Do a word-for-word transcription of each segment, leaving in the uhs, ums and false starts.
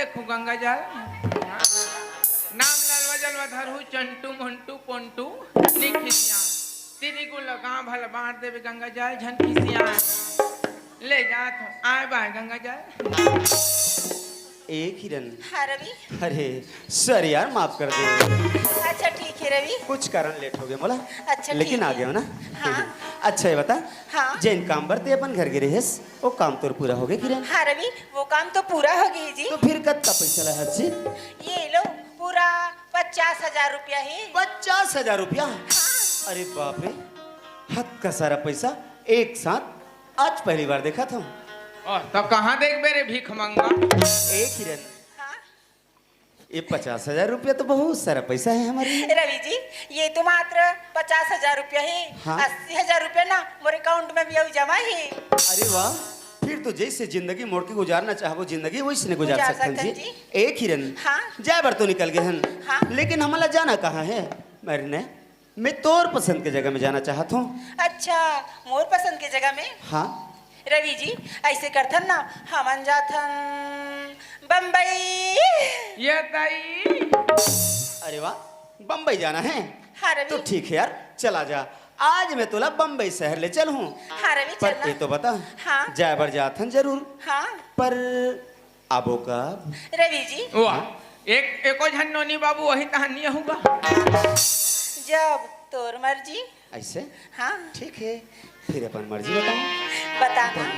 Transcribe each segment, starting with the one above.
देखो गंगा जल, नाम ललवा जलवा धरहू, चंटू, मोंटू, पोंटू, नी खिसिया। दीदी को लगा भला बांट देबे गंगा जल, झन खिसिया। ले जात हो, आए बाय गंगा जल। ए किरण। हाँ रवि। अरे सॉरी यार, माफ कर दे। अच्छा ठीक है रवि। कुछ कारण लेट हो गया मोला। अच्छा, लेकिन ठीक आ है। गया हो ना। हाँ। अच्छा ये बता, हाँ। जेन काम बर ते अपन घर गे रहेस, वो काम तोर पूरा हो गया किरण? हाँ रवि, वो काम तो पूरा हो गई जी। तो फिर कत्ता पैसा ला हस जी? ये लो, पूरा पचास हजार रुपया है। पचास हजार रुपया? हाँ। अरे बाप रे, हद का सारा पैसा एक साथ आज पहली बार देखा था। ओ, तब कहाँ देखबे रे भीख मंगा? ए किरण, हाँ? ये पचास हजार रुपया तो बहुत सारा पैसा है हमारे लिए। रवि जी, ये तो मात्र पचास हजार रुपया है। हाँ। अस्सी हजार रुपया ना मोर अकाउंट में भी अभी जमा है। अरे वाह, फिर तो जैसे जिंदगी मोड़ के गुजारना चाहबो जिंदगी वैसे ने गुजार गुजार सकथन सकथन जी। जी। ए किरण, हाँ। जाए बर तो निकल गए हन, हाँ। लेकिन हमला जाना कहाँ है? मरने मैं तोर पसंद के जगह में जाना चाहत हूँ। अच्छा, मोर पसंद के जगह में? हाँ। रवि जी, ऐसे करथन ना, हमन जाथन बम्बई। ये ताई। अरे वाह, बम्बई जाना है? हाँ रवि। तो ठीक है यार, चला जा। आज मैं तोला बम्बई शहर ले चलहूँ। हाँ रवि, पर चलना। ये तो बता, हाँ। जाए बर जाथन जरूर। हाँ। पर आबो कब? रवि जी। वाह, एक, एको झन नोनी बाबू वही तहां नी आहूं गा। जब तोर मर्जी। ऐसे? हाँ। ठीक है, फिर अपन मर्जी बताओ। बताना।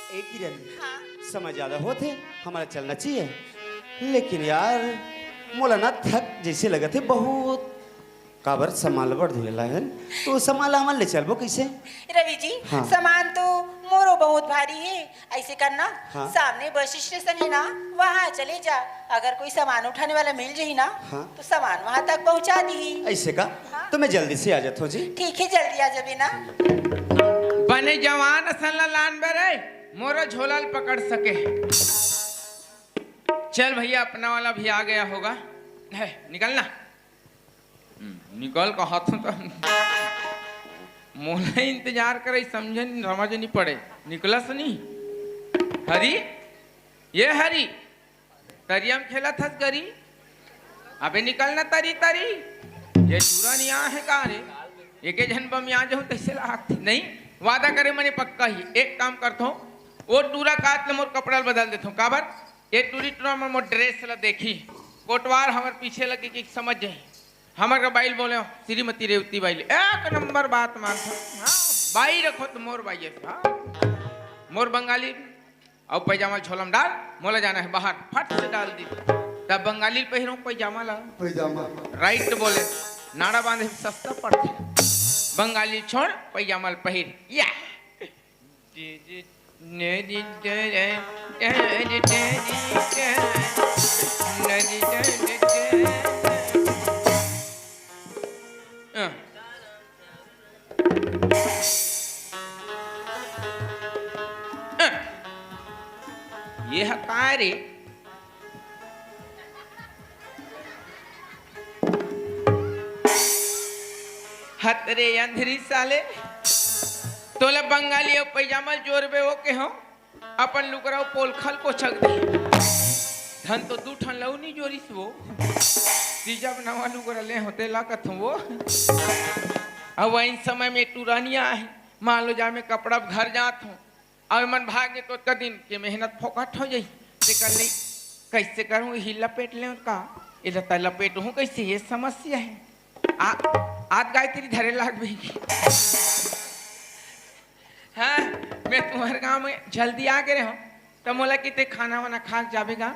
ए किरण, हाँ। समय ज्यादा होत हे, हमला चलना चाहिए। लेकिन यार, मोला ना थक जैसे लगत हे बहुत। काबर सामान ल बड़ धुले ला हे, तो सामान ला हमन ले चलबो कैसे? रवि जी, हाँ। सामान तो मोरो बहुत भारी हे। ऐसे करना, हाँ। सामने बस स्टेशन हे ना, वहाँ चले जा। अगर कोई सामान उठाने वाला मिल जाही ना, हाँ। तो सामान वहाँ तक पहुँचा दीही। ऐसे का? हाँ। तो मैं जल्दी से आ जाता हूँ जी। ठीक है, जल्दी आ जाबे ना। बने जवान असन ला लान बे रे, मोरो झोला ल पकड़ सके। चल भैया, अपना वाला भी आ गया होगा। है, निकलना। हम्म, निकल कहत हूँ तो। मोला इंतजार करे, समझे नहीं, समझ नहीं पड़े। निकलस नहीं। हरी, ये हरी, तरिया में खेलत हस गरी। अबे निकलना तरी, तरी। ये टूरा नहीं आ है का रे? एके झन बम यहाँ जाऊँ तैसे लागत नहीं। वादा करे मने पक्का ही। एक काम करत हूँ, वो टूरा काट ले मोर कपड़ा ल बदल देत हूँ। काबर? ये टूरी टूरा मन मोर ड्रेस ला देखी, कोटवार हमर पीछे लगे कि समझ जाही। हमर का बाई ल बोले, श्रीमती रेवती बाई ल, एक नंबर बात मानथो। हाँ, बाई रखो तो मोर बाई है। हाँ। मोर बंगाली अउ पैजामा झोला म डाल, मोला जाना है बाहर, फट से डाल दी। तब बंगाली ल पहिरो पैजामा ला। पैजामा। राइट बोले, नाड़ा बांधे सस्ता पड़थे। बंगाली छोड़, पैजामा ल पहिर। या। ये ह काय रे? हत रे अंधरी साले, तोला बंगाली अउ पैजामा ल जोरबे ओ के हो, अपन लुगरा अउ पोलखा ल कोचक दे। धन तो दू ठन लऊ नी जोरिस वो, तीजा नवा लुगरा ले होते ला कथों वो। अब वही समय में टुरानिया आहे, मान लो जा मैं कपड़ा घर जात हूँ, अउ एमन भाग गे तो ओतका दिन के मेहनत फोकट हो जाही। तेकर ले कइसे करूँ, इही लपेट लें का? एला त लपेटहूँ कइसे, ये समस्या हे। आ, आत गायत्री धरे लाग भी। मैं तुम्हर गांव में जल्दी आ गे रहेंव, त मोला किते खाना वाना खा के जाबे गा।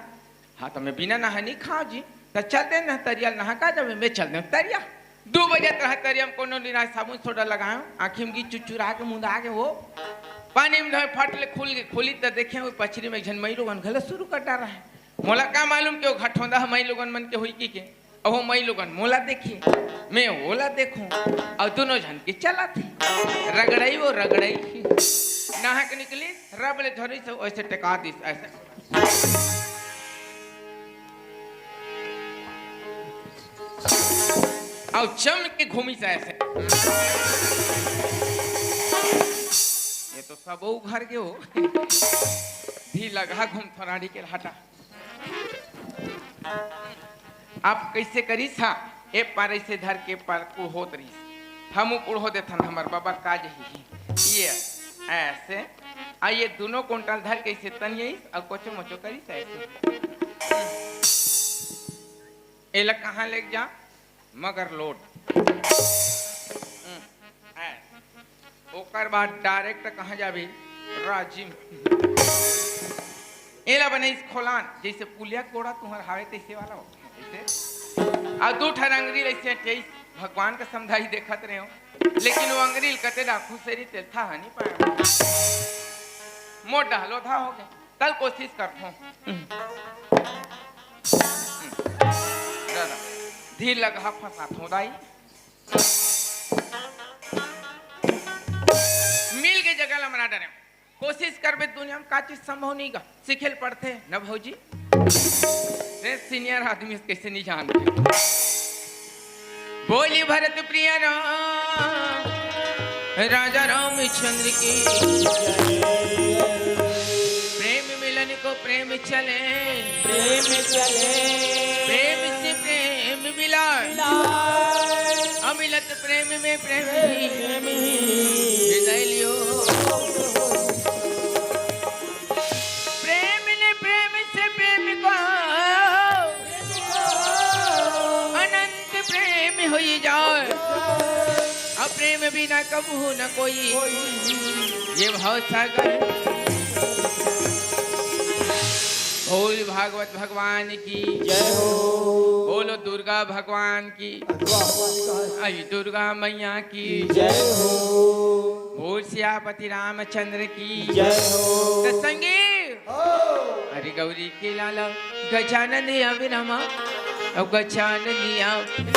हाँ, त मैं बिना नहाए नइ खांव जी। त चल दे ना तरिया ल नहा का जाबे, मैं चल देंव तरिया। दू बजे त रहा तरिया में कोनो दिन आज साबुन सोडा लगाएंव, आँखी में गी चुचुरा के मुंदा के वो पानी में धोए फट ले खुल गे, खुली त देखेंव वो पछरी में एक झन मई लोगन घलो शुरू कर डारा हे। मोला का मालूम के वो घटोंदा ह मई लोगन मन के होई कि के। अहो मई लोगन मोला देखही, मैं ओला देखहूं, अउ दूनों झन के चलत हे रगड़ई वो रगड़ई। नहा के निकलिस, रब ले धरिस, अइसे टेका दिस, अइसे। अउ चम के घूमिस अइसे। ये तो सब वो घर के हो। धी लगहा घूम थोराड़ी के हटा। अब कइसे करिस हा? ए पार अइसे धर के पार कुड़हो दे रहिस। हमू कुड़हो देथन, हमर बबा का जही। ये अइसे, अउ ये दूनों कुंटल धर के अइसे तनियइस, अउ कोचो मोचो करिस अइसे। एला कहाँ लेके जा? मगर लोड। हम्म, ऐ। ओकर बाद direct कहाँ जाबे? राजिम। एला बनइस खोलान, जइसे पुलिया कोड़ा तुंहर हावे तइसे वाला हो। अइसे। अउ दू ठन अंगरी ल अइसे अइस, भगवान के समधाई देखत रहेंव। लेकिन वो अंगरी ल कते डाकू सेरी तेल था नहीं पाया। मोर डहलो धा हो गे। कल कोशिश करथों। दादा, धी लगहा फंसाथों दाई। मिल के जगह ल मना डरेंव। कोशिश करबे दुनिया में का चीज संभव नहीं गा। सीखे ल पड़थे न भौजी। रे senior आदमी कइसे नहीं जानथे। बोली भरत प्रिय राम, राजा रामचंद्र की। प्रेम मिलन को प्रेम चले, प्रेम चले। प्रेम से प्रेम मिलाए, मिलाए। अमिलत प्रेम में प्रेम ही, प्रेम ही। हृदय लियो। प्रेम ने प्रेम से प्रेम को अनंत प्रेम होई जाए, अउ प्रेम बिना कबहू न कोई ये भव सागर। बोल भागवत भगवान की जय हो। बोलो दुर्गा भगवान की। वाह, वाह, वाह। आई दुर्गा मैया की जय हो। बोल सियापति रामचंद्र की जय हो। त संगी हो। अरे गौरी के लाला गजानन आवे रामा, अउ गजानन आवे।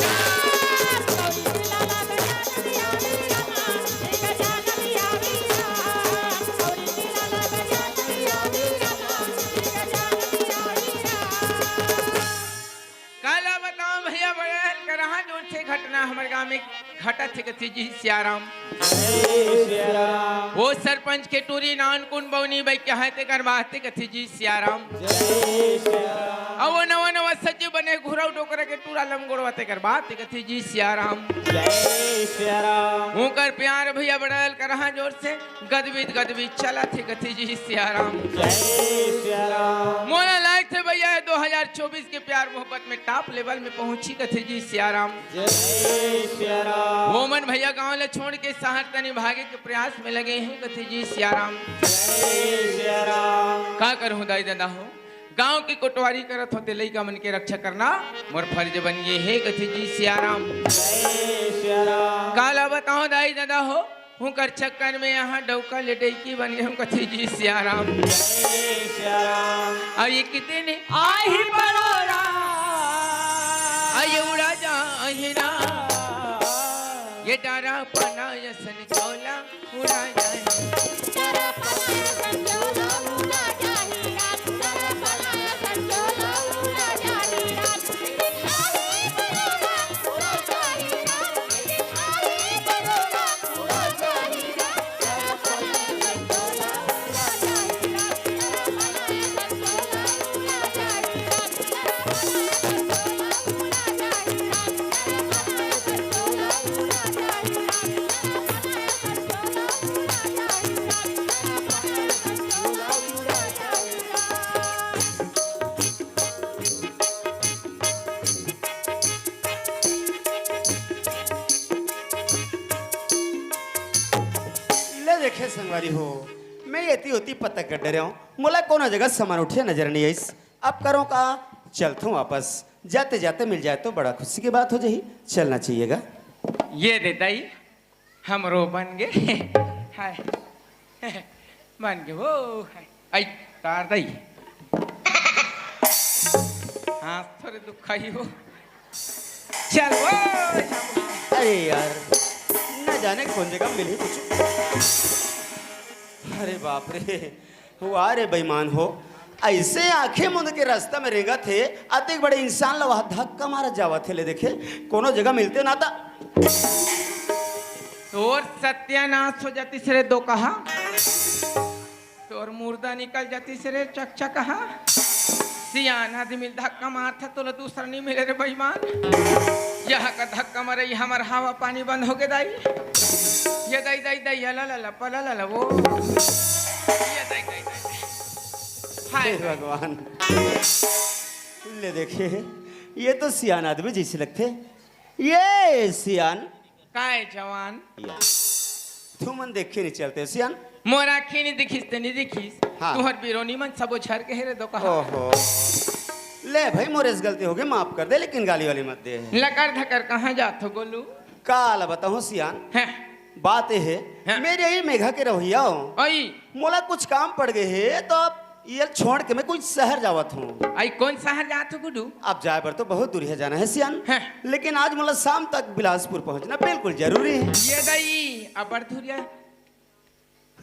काला बताओ भैया, बड़े हल करहा जोर से घटना हमर गांव में घटत हे कथे जी सियाराम। जय सियाराम। वो सरपंच के टूरी नान कुन बौनी बई के हाथे कर बाते कथे जी सियाराम। जय सियाराम। अउ वो नवा नवा सचिव बने घुरव डोकरा के टूरा लमगोड़वा ते कर बाते कथे जी सियाराम। जय सियाराम। ओकर प्यार भैया बड़े हल करहा जोर से। गदबिद गदबिद चलत हे कथे जी सियाराम। जय सियाराम। मोला लागथे भैया दो हजार चौबीस के प्यार मोहब्बत में top level में पहुंची कथे जी सियाराम। जय सियाराम। वो मन भैया गांव ले छोड़ के शहर तनी भागे के प्रयास में लगे हे कथे जी सियाराम। जय सियाराम। का करहूं दाई ददा हो, गांव के कोटवारी करत हों ते लइका मन के रक्षा करना मोर फर्ज बन गे हे कथे जी सियाराम। जय सियाराम। काला बताओ दाई ददा हो, हुंकर चक्कर में यहां डौका ले डैकी बन गे हंव कथे जी सियाराम। जय सियाराम। अउ ये किते ने आही बरोरा, अउ ये उड़ा जाही ना, ये डारा पना असन चोला उड़ा जाही। ले देखे संगवारी हो, मैं एती ओती पता कर डरे हूँ, मोला कोनो जगह सामान उठे नजर नहीं आइस। अब करो का, चलथों वापस। जाते जाते मिल जाए तो बड़ा खुशी की बात हो जाही। चलना चाहिएगा। ये दे दाई, हमरो बन गे। हाय। बन गे वो। हाय। आई, तार दाई। हाँ, थोड़े दुख खाई हो। चल वो। अरे यार, न जाने कौन जगह मिली कुछ। अरे बाप रे, वाह रे बेईमान हो, ऐसे आंखें मूंद के रास्ता में रेंगत हे, अतेक बड़े इंसान ला वहाँ धक्का मारा जावत हे। ले देखे, कोनो जगह मिलते ना ता। तोर सत्यानाश हो जातिस रे दोकहा, तोर मुर्दा निकल जातिस रे चकचकहा। सियान आदमी ल धक्का मारथा, तोला दूसरा नहीं मिले रे बेईमान। यहाँ का धक्का मारे, ये हमर हवा पानी बंद हो गे दाई। ये दाई, दाई, दाई, ये ला, ला, ला, पला, ला, ला, वो। ये दाई, दाई, दाई, दाई। हाय, हे भगवान। ले देखे, ये तो सियान आदमी जैसे लगथे। ये सियान। काय जवान? या। तुमन देखे नहीं चलते सियान। मोर आँखी नहीं दिखिस ते नहीं दिखिस। हाँ। तुहर बिरोनी मन सबो झर के हे रे दोकहा। ओहो। ले भाई, मोरे से गलती हो गई, माफ कर दे, लेकिन गाली वाली मत दे। लकर धकर कहाँ जात हो गोलू? काला बताहूँ सियान। हैं। बात ये हे, हैं। मेरे ही मेघा के रवैया हो। ओई। मोला कुछ काम पड़ गए हे, तो अब ये छोड़ के मैं कोई शहर जावत हूँ। आई, कौन शहर जात हो गुडू? अब जाए बर तो बहुत दूरिहा जाना हे सियान। हैं। लेकिन आज मोला शाम तक बिलासपुर पहुँचना बिल्कुल जरूरी हे। ये दाई, अबर दूरिहा।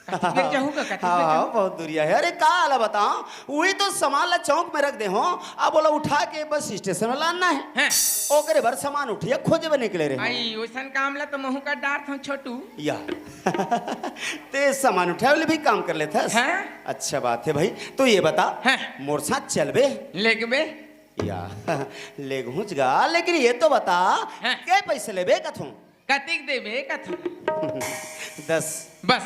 कतिक बेर जाहूँ का, कतिक हाँ, बेर हाँ, जाहूँ? बहुत दूरिहा हे। अरे काला बताओ, वही तो सामान ला चौक में रख दे हो, अब ओला उठा के बस स्टेशन में लाना हे। हैं। ओकरे बर सामान उठिया खोजे बर निकले रहे हो। आई, वैसन काम ला तो महू कर डारत हूँ छोटू। या। ते सामान उठाए वाले भी काम कर लेथस? हैं? अच्छा बात हे भाई। तो ये बता, हैं? मोर साथ चलबे? लेगबे? या, लेगहूँच गा, लेकिन ये तो बता, हैं? के पैसे लेबे कथों? कतिक देबे कथों? दस। बस।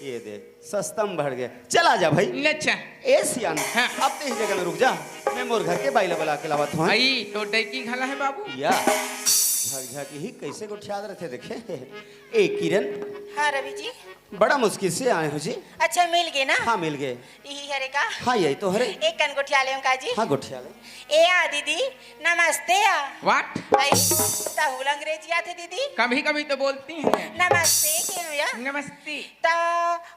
ये दे, सस्ता में भर गया। चला जा भाई। ले चल। ए सियान, हाँ। अब ते इही जगह में रुक जा, मैं मोर घर के बाई ला बला के लावत हूँ। आई, तो डैकी घला हे बाबू। या, झकझक ही कैसे गोठियात रथे देखे। ए किरण। हाँ रवि जी। बड़ा मुश्किल से आए हो जी। अच्छा, मिल गए ना? हाँ, मिल गए। इही हरे का? हाँ, यही तो हरे। एक कन गोठिया ले का जी? हाँ, गोठिया ले। ए आ दीदी, नमस्ते आ। What? आई, तहू ला अंग्रेजी आथे दीदी? कभी कभी तो बोलती हैं। नमस्ते के हो या? नमस्ते। त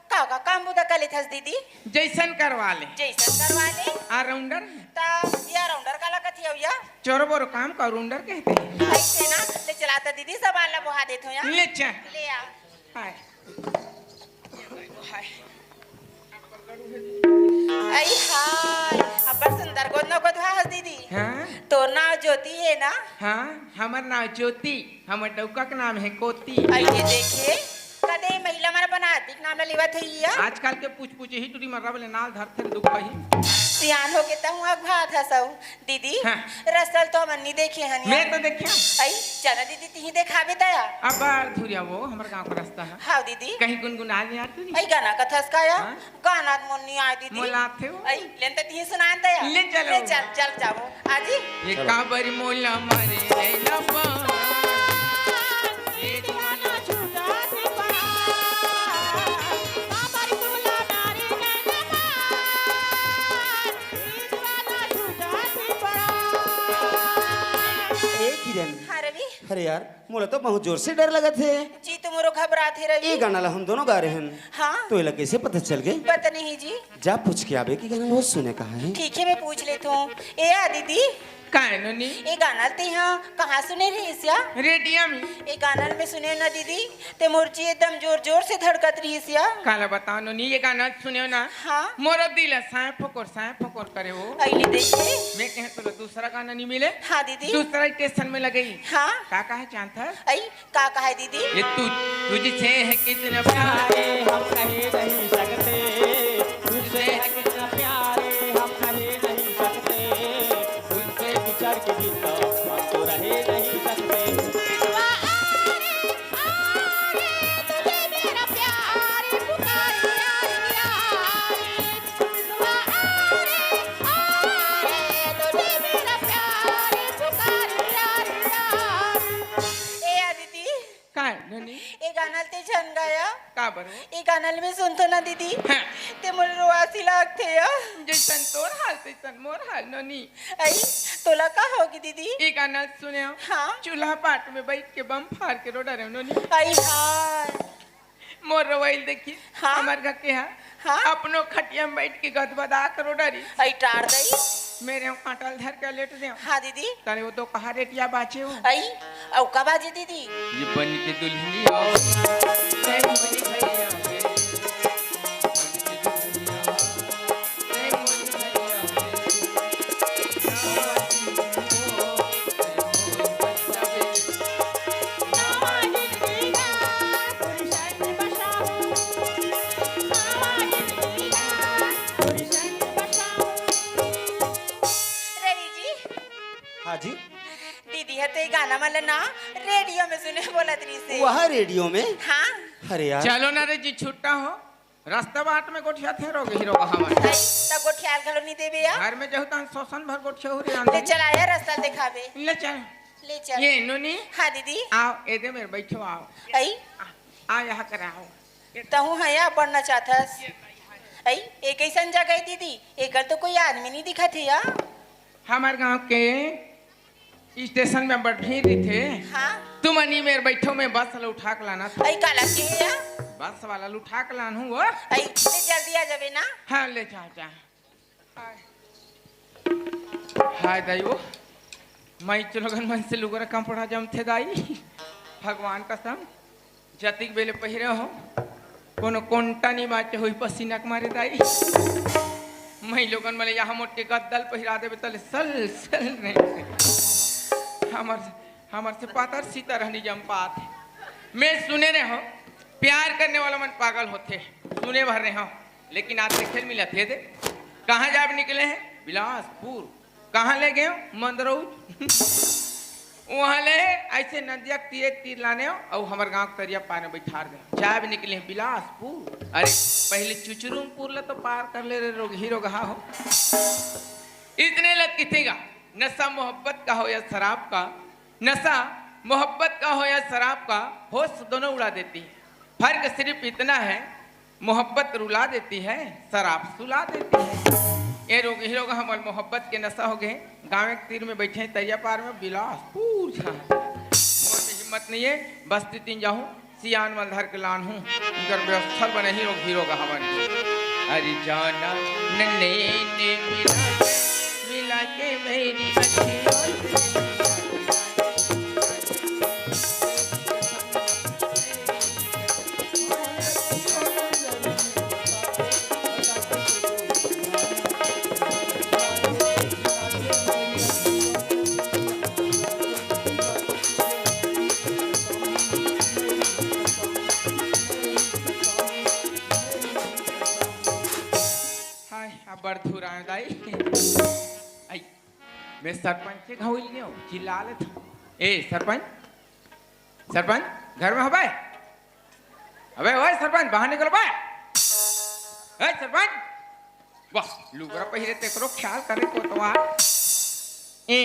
का का काम बुता कर लेथस दीदी? जैसन करवा ले। जैसन करवा ले? All-rounder। त ये all-rounder काला कथी हो या? चोर बोर काम का all-rounder कहते हैं। ऐसे ना, ले चला त दीदी, सामान ला बोहा देत हो या। ले चल। ले आ। हाय। हाय। आई हाय, अब्बड़ सुंदर गोद न गोद हस दीदी। हाँ? तोर नाव ज्योति हे ना? हाँ, हमर नाव ज्योति, हमर डउका के नाम हे कोति। अइये देखे, कदे महिला मन अपन आदमी के नाम ल लेवत हे इया? आजकल के पूछ पूछ ही टूरी मर्रा वाले नाल धरथे दुख ही। सियान होके तहूँ अघुआत हस अउ। दीदी, हाँ। रस्ता ल तो हमन नी देखे हन। मैं तो देखे हूँ। आई, चला दीदी, तिही देखाबे तया। अब्बड़ दूरिहा वो, हमर गाँव का रस्ता हे। हाँ दीदी। कहीं गुनगुना ले यार तू नहीं। आई, गाना कथस का या? हाँ। गाना त मोर नी आय दीदी। मोला आथे वो। आई, लेन त तिही सुनान तया। ले चलो। ले चल, चल जाबो। आजी। ये चलो। काबर मोला मारे नैना बा। ये दीवाना छूटा से बड़ा। काबर मोला मारे नैना बा। ए किरण। हाँ रवि। अरे यार, मोला तो बहुत जोर से डर लगत हे। जी, तो मोरो घबरात हे रवि। ये गाना ला हम दोनों गा रहे हैं। हाँ। तो एला कैसे पता चल गए? पता नहीं जी। जा पूछ के आबे कि गाना वो सुने कहाँ है। ठीक है, मैं पूछ लेता हूँ। ए आ दीदी। काय नोनी? ए गाना ल तेहा कहाँ सुने रहिस या? रेडियो में। ए गाना ल मैं सुने ना दीदी। ते मोर जी एकदम जोर जोर से धड़कत रहिस या। काला बताओ नोनी, ये गाना सुने ना। हाँ। मोरो दिल साय फोकोर, साय फोकोर करे हो। अइले देखे। मैं कहे तोला दूसरा गाना नहीं मिले। हाँ दीदी। दूसरा स्टेशन में लगई। हाँ। का कहे जानत हस? अई, का कहे दीदी? ये तू, तुझसे है कितना प्यार। हम कह नहीं सकते, तुझसे है कितना प्यार, हम कह नहीं सकते, तुझसे बिछड़ के भी तो हम तो रह नहीं सकते। ए आ दीदी। काय नोनी? ए गाना ल ते झन गाया। काबर हो? ए गाना ल मैं सुनथों ना दीदी, हाँ। ते मोर रोवासी लागथे या। जइसन तोर हाल तइसन मोर हाल नोनी। अई, तोला का होगे दीदी? ए गाना ल सुनेंव, हाँ। चूल्हा पाट में बइठ के बम फार के रो डरेंव नोनी। अई हाय। मोर रोवई ल देखिस, हाँ। हमर घर के हा, हाँ। अपनो खटिया में बइठ के गदबदा के रो डरिस। अई टार दई। मेरे कांटा ल धर के लेट देंव। हाँ दीदी। तले वो तो कहा रेटिया बाचे हो। अई, अउ का बाजे दीदी? ये बन के दुल्हनिया, मैं मोरी भैया पे, बन के दुल्हनिया, मैं मोरी भैया पे, रही जी। हाँ जी। दीदी ह तो ये गाना मन ल ना रेडियो में सुने बोलत रहिस हे। वहाँ रेडियो में? हाँ। अरे यार। चलो ना रे जी, छुट्टा हो। रस्ता बाट में गोठियाथे रोगही रोगहा मन। अई, त गोठियाल घलो नी देबे या? घर में जहू तहन सोसन भर गोठियाहू रे ले आंधी। चल आया, रस्ता देखाबे। ले चल। ले चल। ये नोनी। हाँ दीदी। आओ, एदे मेर बइठो, आओ। अई। आ, आ, यहाँ कर आओ। तहूँ ह या पढ़ना चाहथस? अई, ए कइसन जगह हे दीदी? एकर तो कोई आदमी नी दिखत हे या। हमर गांव के स्टेशन में बड़ भीड़ रहिथे। हाँ। तुमन ई मेर बइठो, मैं बस ल उठा के लानथों। अई काला के हे या? बस वाला ल उठा के लानहूँ वो। अई, ते जल्दी आ जाबे ना। हाँ, ले जा, जा। हाय। हाय दाई वो, माई चोलोगन मन से लुगरा कपड़ा जमथे दाई। भगवान कसम, जतिक बेले पहिरे हो, कोनो कोंटा नी बाचे होही पसीना के मारे दाई। माई लोगन मन ल यहाँ मोट के गद्दा ल पहिरा देबे तले सल सल नहीं। हमर, हमर से पातर सीतर ह नी जम पात। मैं सुने रहे हो, प्यार करने वाला मन पागल होथे, सुने भर रहे हो, लेकिन आज देखे ल मिलत हे दे। कहाँ जाब निकले हैं? बिलासपुर। कहाँ ले गए हो? मंदरौज। वहाँ ले अइसे नदिया के तीरे तीर लाने हो, अउ हमर गांव के तरिया पार में बइठार दे। जाब निकले हैं बिलासपुर। अरे, पहले चुचरुमपुर ला तो पार कर ले रे, रोगही रोगहा हो। इतने लग किथे गा, नशा मोहब्बत का हो या शराब का, नशा मोहब्बत का हो या शराब का, होश दोनों उड़ा देती है। फर्क सिर्फ इतना है, मोहब्बत रुला देती है, शराब सुला देती है। ये रोगही रोगहा मन ल मोहब्बत के नशा होगे। गाँव के तीर में बइठे, तरिया पार में बिलासपुर छा। मोर में हिम्मत नहीं है, बस्ती तीर जाहूँ, सियान मन ल धर के लानहूँ, इकर व्यवस्था बने ही रोगही रोगहा मन। अरे जाना नन्ने ने मिला के, मिला के मेरी अँखियों से। हाय, अब्बड़ धुराए दाई। आई, मैं सरपंच के घाव ले चिल्ला लेत। ए सरपंच, सरपंच, घर में हबे? अबे ओए सरपंच, बाहर निकल बे। ए सरपंच, वाह, लुगरा पहिरे तेकरो ख्याल करे कोतवाल। ए,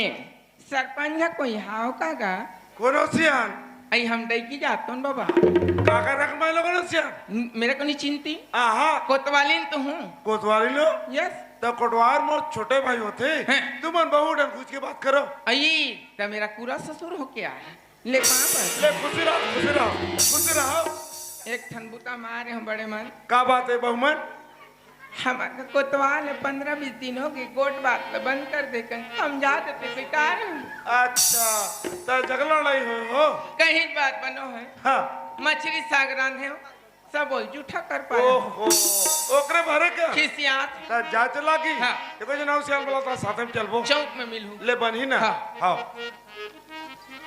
सरपंच ह कोई हाव का गा? कोनो सियान? अई हम डैकी जातोन बाबा। काकर रख मैं लोगन सियान? न-, मेरे को नहीं चिंती। आहा। कोतवालिन तो हूँ। कोतवालिन हो? यस। तो कोटवार मोर छोटे भाई होथे। हैं। तुमन बहू डन घुस के बात करो। अई, त मेरा पूरा ससुर हो क्या? ले पाँव पर। ले, खुशी रहो, खुशी रहो, खुशी रहो। एक ठन बुता मारे हम बड़े मन। का बात है, बहुमन? हमर कोतवाल है, पंद्रह बीस दिन होगे, गोठ बात ल बंद कर दे कन, समझा देते बेकार है। अच्छा, त झगड़ा लड़ाई होय हो? कहीं बात बनो है। हाँ। मछली साग रांधे हो, सब बोल जूठा कर पाए। ओहो, ओकरे भरे का? खिसियात। त जाए तो लागी। हाँ। देखो जो नाव सियाल बोला था, साथ में चलबो। चौक में मिलहू। ले बनही ना। हाँ। हाँ।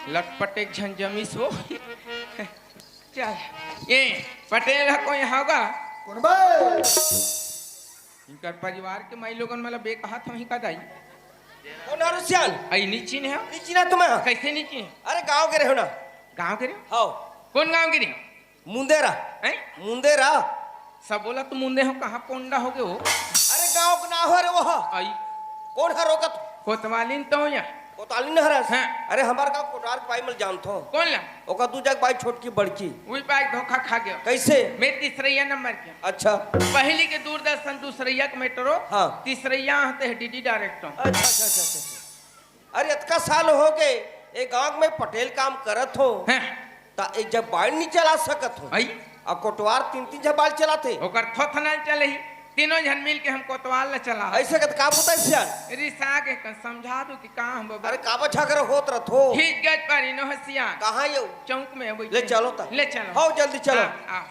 लटपट एक झन जमीस हो। चल, ये पटेल ह कोई होगा? कौन बे? इनकर परिवार के माई लोगन मला बे कहत हूँ का दाई? कौन हरो सियान? आई नी चिन्हे? नी चिन्हा तुम्हें? कैसे नी चिन्हे? अरे गांव के रहो ना। गांव के रहो? हाँ। कौन गांव के रहो? मुंदेरा। हैं? मुंदेरा। सब बोला तू मुंदे हो, कहाँ पोंडा हो गए हो? अरे गांव के नाव हरे वो। आई। कौन हरो का तू? कोतवालिन तो या। कोतवाल नइ हरस? हाँ। अरे, हमर गाँव कोटवार के बाई मैं जानथों। कोन ला? ओकर दू जग बाई, छोटकी बड़की। उही बाई धोखा खा गया। कइसे? मैं तीसरइया नंबर के। अच्छा। पहिली के दूरदर्शन, दूसरइया के मेट्रो, हाँ। तीसरइया हते डीडी डायरेक्टर। अच्छा, अच्छा, अच्छा, अच्छा, अच्छा। अरे, अतका साल हो गए, ए गाँव में पटेल काम करत हों। हाँ। त ए जग बाई नइ चला सकत हों। अई? अब कोटवार तीन तीन झन बाई चलाथे। ओकर थोथना चलही, तीनों झन मिल के हम कोतवाल ला चला। अइसे कथे का पुता सियान? रिसा के कन समझा दू कि का हम बबा। अरे काबर झगरा होत रथो? ठीक गज पारी नो हसियान। कहाँ यो? चौक में बइठे। ले चलो त। ले चलो। हव, जल्दी चलो। हाँ, हाँ।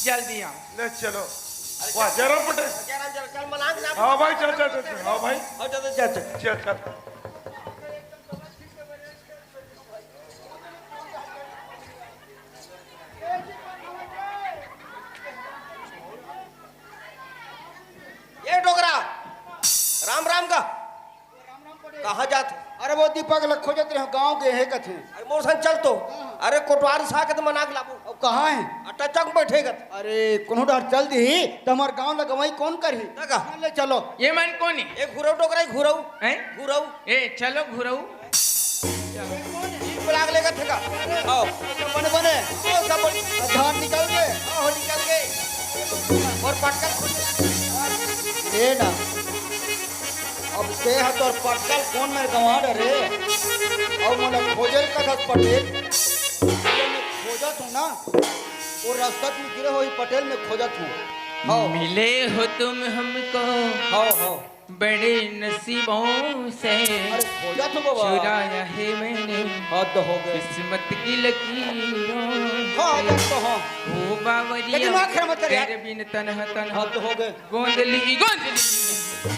जल्दी आओ। ले चलो। अरे वाह, जयराम पटेल। जयराम, जयराम, चल मनांग ना। हाँ भाई, चल, चल, चल, चल। हाँ भाई। हव, चल, चल, चल। चल, चल। ए डोकरा, राम राम का। कहाँ जात हे? अरे वो दीपक ल खोजत रहेंव, गाँव गे हे कथे। अरे मोर संग चल तो। अरे कोटवार रिसा के त मना के लाबो। अब कहाँ हे? अट्टा चौक में बइठे कथे। अरे कोनो डहर चल दिही त हमर गाँव ल गँवई कोन करही? त का? ले चलो। ये मन कोन हे? ए घुरऊ डोकरा, ए घुरऊ। हैं? घुरऊ। ए चलो घुरऊ। ठीक बलाक लेगत हे का? आओ। बने, बने। आओ, सब बने। धान निकल गे। आओ, निकल गे। अउ पटकल खोज। ए ना। अब ते ह तोर पटकल कोन मेर गँवा डरे? अउ मोला खोजे ल कथस पटेल। खोजत हों ना। वो रस्ता में गिरे होही पटेल, मैं खोजत हों। हव। मिले हो तुम हमको। हव, हव। बड़े नसीबों से अरे, खोजत हों बबा। चुराया है मैंने हद हो गे। किस्मत की लकीरों हाँ, से। हद तो हाँ। ओ बावरिया, ये दिमाग खराब मत कर यार। तेरे बिन तनहा तनहा हद हो गे। गोंदली, गोंदली।